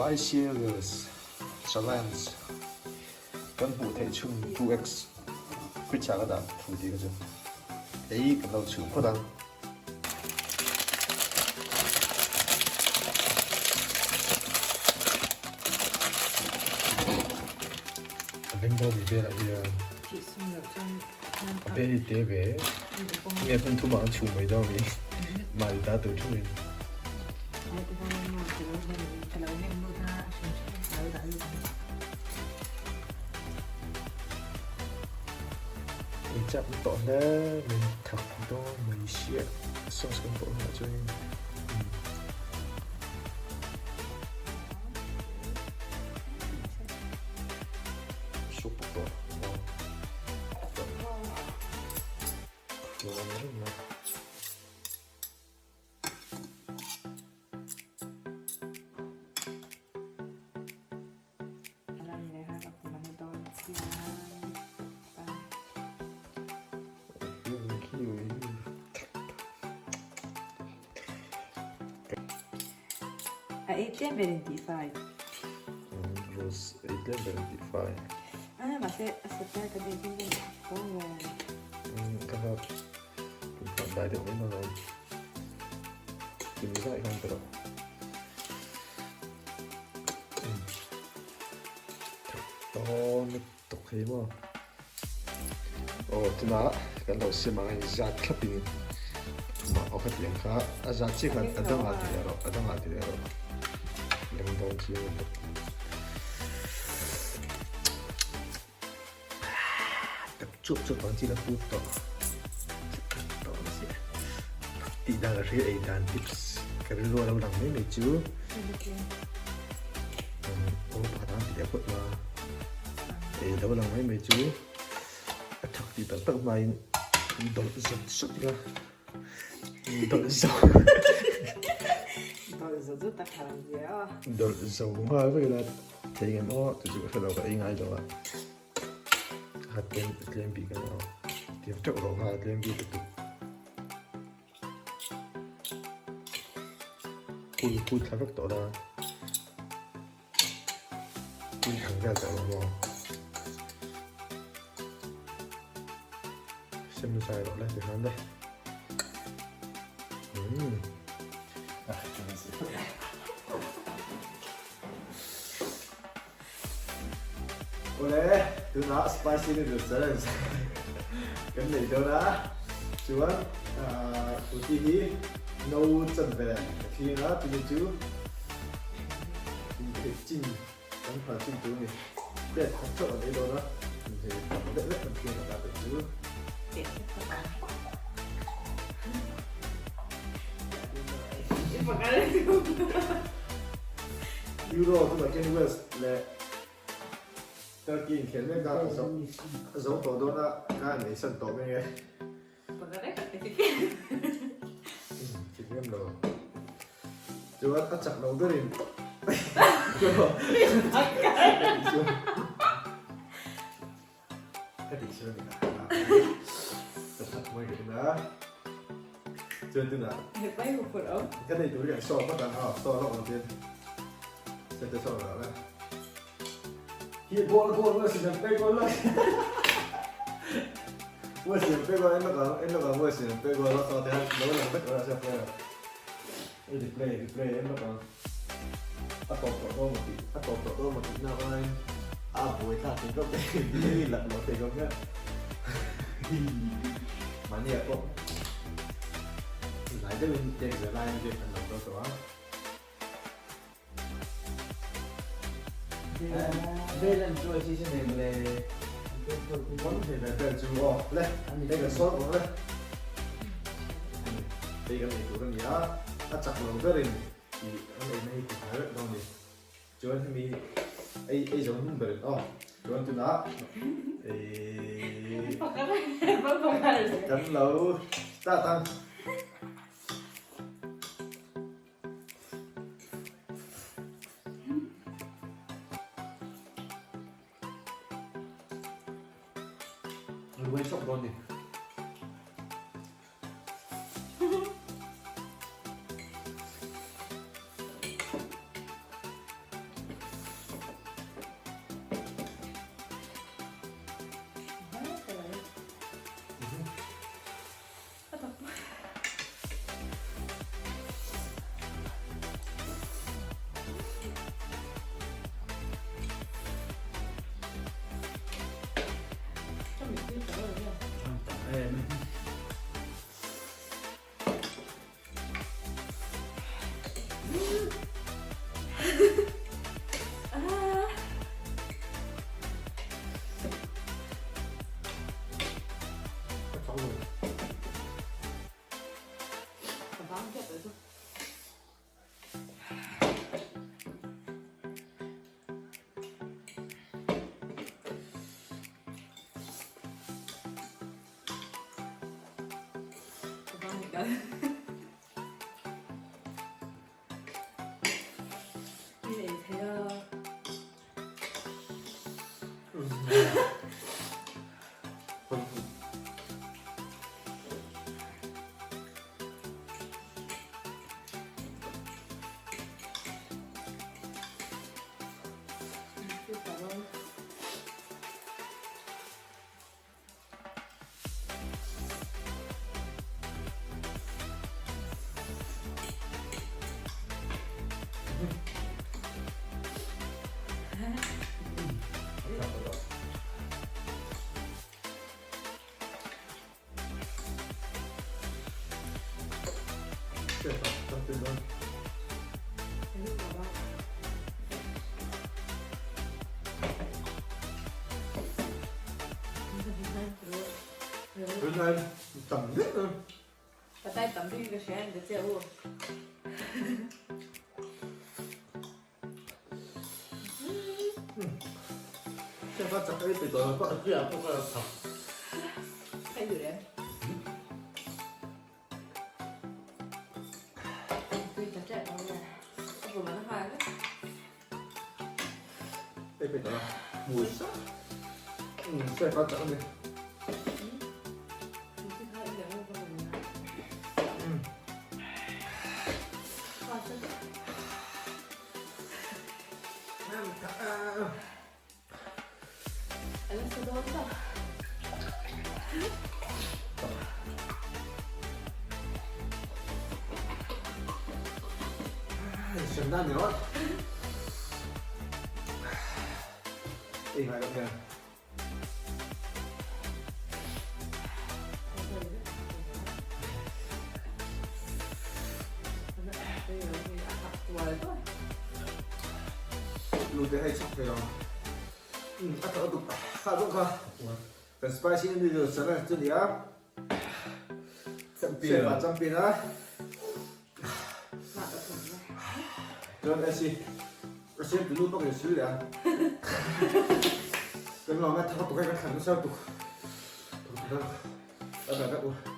Spicy Noodles Challenge kan hmuh theih chhun 2x fridge ah ka dah thu tih ka chu ei kan lo chhum phawt ang. A beng dawh ni velah hian a bel hi te ve nge hmun thum ah an chhum mai dawn a ni mahni ta tur theuh in. Ei chak tawh hle mai thak dawn mai sia sauce kan pawlh hunah chuanin. A ei tlem ber in tihfai. Rose ei tlem ber in tihfai. Ah, mahse a sat lai kan ei tlem ber tho ve. Ka ha kan dai deuh mai alawm. Kim zai khan tawh. Tawn tuk hei maw. Aw tunah kan lo siam ang a inzat thlapin thumah aw khatiang kha a zat chiah khan a dangah ti leh rawh a dangah ti leh rawh leng dawn chiang a bawk. Tak chuap chuap ang chi la put tawh tawh ang chiah tih dan a hria ei dan tips ka rilru a lo lang mai mai chu aw pakhat ang ti leh phawt ma. Ei lo lang mai mai chu a thak tih tak tak hmain dawlh zat zat ila dawlh zo dawlh zo chu tak hal zia a dawlh zo nghal vek ila thei ngem aw chu chu ka hre lo ka ei ngai lo a a tlem tlem bik a ni aw tiang teuh lo nghal tlem bik lutuk kul kul thla vek tawh la. Pui ang vel tawh lo maw? Sem zai rawh le tikhan le. Umm. Ah, Ole, tunah spicy noodles challenge kan nei dawn a. Chuan kuti hi no chanve ka thling a, chumi chu Intheih chin kan phal chin tur a ni. Plate khat chauh an ei dawn a, inthei tam leh leh kan thleng a teh chu. Euro tunah khian Wales leh Turkey inkhel mek a, a zo tawh dawn a, ka han eisan tawh mai e. Thik em lo. Chuan a chak lo berin Ka tih chu a ni a. Ka that mai ka ina. Chuan tunah ka nei tur hi kan saw phawt ang a, saw lawk ang tin. Sete saw lah la. Hi goal goal mo sin pe goal la. Mo sin pe goal en lo en lo mo sin pe goal la saw te han lo lang vek ora sa player. Ei replay replay en lo ang. A top to do mo ti a top to do mo ti na vai. A buai thlak thei khawp mai lak lo thei khawp mai. Mani a pawh lai deuhin tek zel lai an kan lo to to a. Bel an chu a si si nei mawle. One thei ve bel chu aw le hei kan solve ang le. Hei kan ei tur a ni a, a chak lo berin tih an eina hi ti thar dawn a ni. Chuan hemi ei ei zo hnung berin aw chuan tunah ei kan lo start ang. Ruai chawp dawn ni. kan. Mi ei thei a. Patai tam bik ka hria in ka che u. Spicy noodles sana chu nia champion champion a chuan a si a siam tunu bawk in sil leh a kan lawm a thak tuk a kan thlan nasa tuk a